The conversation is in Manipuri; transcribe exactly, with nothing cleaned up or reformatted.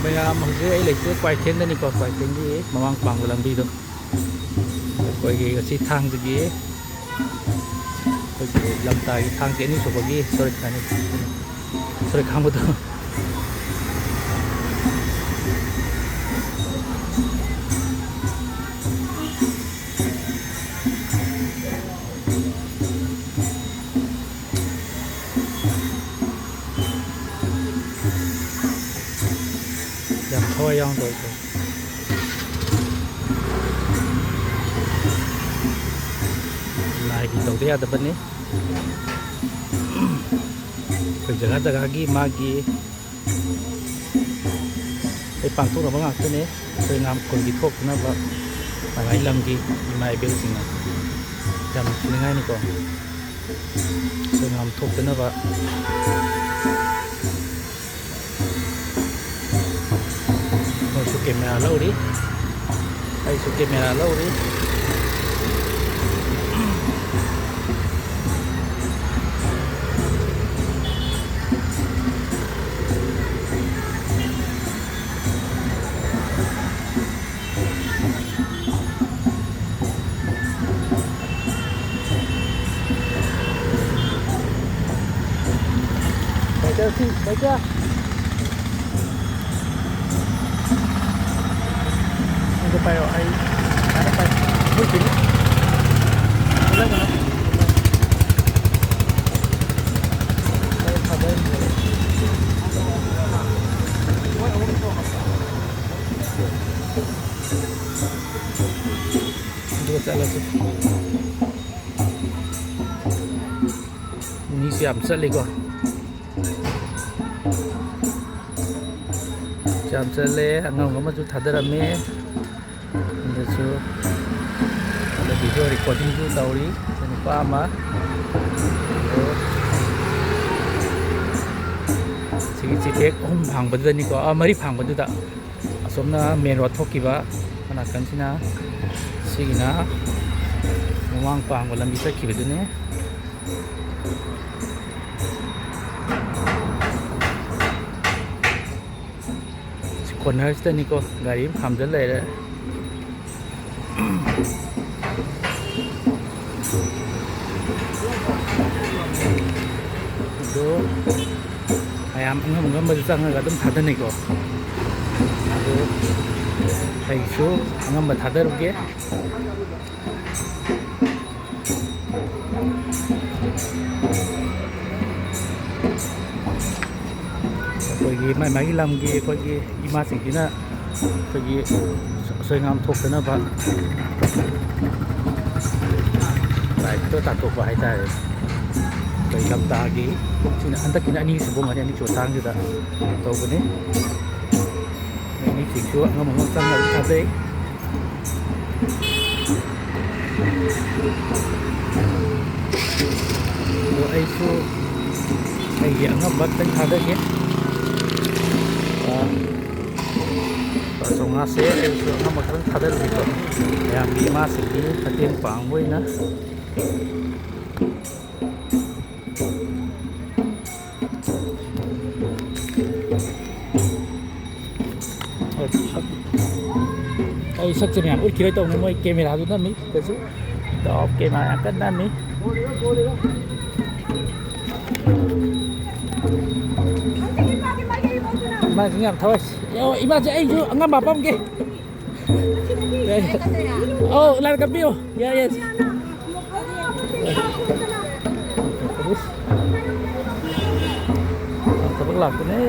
ꯃꯌꯥꯝ, ꯍꯧꯖꯤꯛ ꯑꯩ ꯂꯩꯁꯦ ꯀ꯭ꯋꯥꯏꯊꯦꯟꯗꯅꯤꯀꯣ, ꯀ꯭ꯋꯥꯏꯊꯦꯟꯒꯤ ꯃꯃꯥꯡ ꯄꯥꯡꯕ ꯂꯝꯕꯤꯗꯣ꯫ ꯑꯩꯈꯣꯏꯒꯤ ꯉꯁꯤ ꯊꯥꯡꯖꯒꯤ, ꯑꯩꯈꯣꯏꯒꯤ ꯂꯝꯇꯥꯒꯤ ꯊꯥꯡꯖ ꯑꯅꯤꯁꯨꯕꯒꯤ ꯁꯣꯔꯠ ꯀꯠꯅꯤ꯫ ꯁꯣꯔꯠ ꯈꯥꯡꯕꯗꯣ꯫ ꯌꯥꯝ ꯊꯋꯥꯏ ꯌꯥꯎꯅ ꯇꯧꯔꯤꯀꯣ꯫ ꯂꯥꯏꯒꯤ ꯇꯧꯗ ꯌꯥꯗꯕꯅꯤ꯫ ꯑꯩꯈꯣꯏ ꯖꯒꯥ ꯖꯒꯥꯒꯤ ꯃꯥꯒꯤ ꯑꯩ ꯄꯥꯡꯊꯣꯛꯅꯕ ꯉꯥꯛꯇꯅꯦ꯫ ꯑꯩꯈꯣꯏ ꯉꯥꯝ ꯈꯨꯜꯒꯤ ꯊꯣꯛꯇꯅꯕ ꯃꯥꯏ ꯂꯝꯒꯤ ꯏꯃꯥ ꯏꯕꯦꯜꯁꯤꯡꯅ ꯌꯥꯝ ꯅꯨꯡꯁꯤꯅꯤꯡꯉꯥꯏꯅꯤꯀꯣ꯫ ꯑꯩꯈꯣꯏ ꯉꯥꯝ ꯊꯣꯛꯇꯅꯕ꯫ ꯃꯣꯏꯁꯨ ꯀꯦꯃꯦꯔꯥ ꯂꯧꯔꯤ, ꯑꯩꯁꯨ ꯀꯦꯃꯦꯔꯥ ꯂꯧꯔꯤ꯫ ꯄꯥꯏꯊꯔꯁꯤ, ꯄꯥꯏꯊ꯫ ꯑꯗꯨ ꯄꯥꯏꯔꯣ, ꯑꯩ ꯁꯨꯃꯥꯏꯅ ꯄꯥꯏ꯫ ꯃꯨꯠꯈꯤꯅꯤ꯫ ꯃꯨꯠꯂꯒꯅꯨ꯫ ꯑꯩ ꯊꯥꯗꯔꯒꯦ꯫ ꯑꯗꯨꯒ ꯆꯠꯂꯁꯤ꯫ ꯃꯤꯁꯨ ꯌꯥꯝ ꯆꯠꯂꯤꯀꯣ꯫ ꯌꯥꯝ ꯆꯠꯂꯦ꯫ ꯑꯉꯥꯡ ꯑꯃꯁꯨ ꯊꯥꯗꯔꯝꯃꯦ꯫ ꯑꯗꯨꯁꯨ ꯑꯗ video recordingꯁꯨ ꯇꯧꯔꯤ ꯅꯨꯄꯥ ꯑꯃ꯫ ꯑꯗꯣ ꯁꯤꯒꯤ ꯆꯤꯊꯦꯛ ꯑꯍꯨꯝ ꯐꯥꯡꯕꯗꯨꯗꯅꯤꯀꯣ, ꯑ, ꯃꯔꯤ ꯐꯥꯡꯕꯗꯨꯗ꯫ ꯑꯁꯣꯝꯅ main road ꯊꯣꯛꯈꯤꯕ ꯅꯥꯀꯟꯁꯤꯅ, ꯁꯤꯒꯤꯅ ꯃꯃꯥꯡ ꯄꯥꯡꯕ ꯂꯝꯕꯤ ꯆꯠꯈꯤꯕꯗꯨꯅꯦ꯫ ꯀꯣꯔꯅꯔꯁꯤꯗꯅꯤꯀꯣ ꯒꯥꯔꯤ ꯑꯃ ꯈꯥꯝꯖꯜ ꯂꯩꯔꯦ꯫ ꯑꯗꯣ ꯃꯌꯥꯝ ꯑꯉꯝ ꯑꯉꯝꯕꯗ ꯆꯪꯉꯒ ꯑꯗꯨꯝ ꯊꯥꯗꯅꯩꯀꯣ꯫ ꯑꯗꯣ ꯑꯩꯁꯨ ꯑꯉꯝꯕ ꯊꯥꯗꯔꯨꯒꯦ꯫ ꯑꯩꯈꯣꯏꯒꯤ ꯃꯥꯏ ꯃꯥꯏꯒꯤ ꯂꯝꯒꯤ ꯑꯩꯈꯣꯏꯒꯤ ꯏꯃꯥꯁꯤꯡꯁꯤꯅ ꯑꯩꯈꯣꯏꯒꯤ ꯑꯁꯣꯏ ꯑꯉꯥꯝ ꯊꯣꯛꯇꯅꯕ ꯂꯥꯏꯠꯇꯣ ꯇꯥꯟꯊꯣꯛꯄ ꯍꯥꯏꯇꯥꯔꯦ꯫ ꯑꯩꯈꯣꯏ ꯂꯝꯇꯥꯒꯤ ꯀꯨꯝꯁꯤꯅ ꯍꯟꯗꯛꯀꯤꯅ ꯑꯅꯤꯁꯨꯕ ꯑꯣꯏꯔꯝꯒꯅꯤ, ꯑꯅꯤꯁꯨꯕ ꯊꯥꯡꯁꯤꯗ ꯇꯧꯕꯅꯤ꯫ ꯃꯤꯁꯤꯡꯁꯨ ꯑꯉꯝ ꯑꯉꯝ ꯆꯪꯅ ꯑꯗꯨꯝ ꯊꯥꯗꯩ꯫ ꯑꯗꯣ ꯑꯩꯁꯨ ꯑꯩꯒꯤ ꯑꯉꯝꯕ ꯈꯤꯇꯪ ꯊꯥꯗꯒꯦ꯫ ꯑꯥ, ꯂꯨꯄꯥ ꯆꯥꯝꯃꯉꯥꯁꯦ ꯑꯩꯁꯨ ꯑꯉꯝꯕ ꯈꯤꯇꯪ ꯊꯥꯗꯔꯨꯒꯦꯀꯣ꯫ ꯃꯌꯥꯝꯒꯤ ꯏꯃꯥꯁꯤꯡꯒꯤ ꯃꯇꯦꯡ ꯄꯥꯡꯕ ꯑꯣꯏꯅ꯫ ꯑꯩ ꯁꯛ-, ꯑꯩ ꯁꯛꯁꯦ ꯃꯌꯥꯝ ꯎꯠꯈꯤꯔꯣꯏ ꯇꯧꯅꯤ, ꯃꯣꯏ ꯀꯦꯃꯦꯔꯥꯗꯨ ꯅꯝꯃꯤ꯫ ꯀꯩꯁꯨ ꯇꯣꯞ ꯀꯦꯃꯦꯔꯥ ꯌꯥꯝ ꯀꯟꯅ ꯅꯝꯃꯤ꯫ ꯏꯃꯥꯁꯤꯡ ꯌꯥꯝ ꯊꯋꯥꯏ꯫ ꯑꯣ, ꯏꯃꯥꯁꯦ ꯑꯩꯁꯨ ꯑꯉꯝꯕ ꯍꯥꯞꯄꯝꯒꯦ꯫ ꯑꯣ, ꯂꯥꯏꯟ ꯀꯛꯄꯤꯌꯣ꯫ ꯌꯥꯏ, ꯌꯥꯏ꯫ ꯊꯕꯛ ꯂꯥꯛꯄꯅꯦ꯫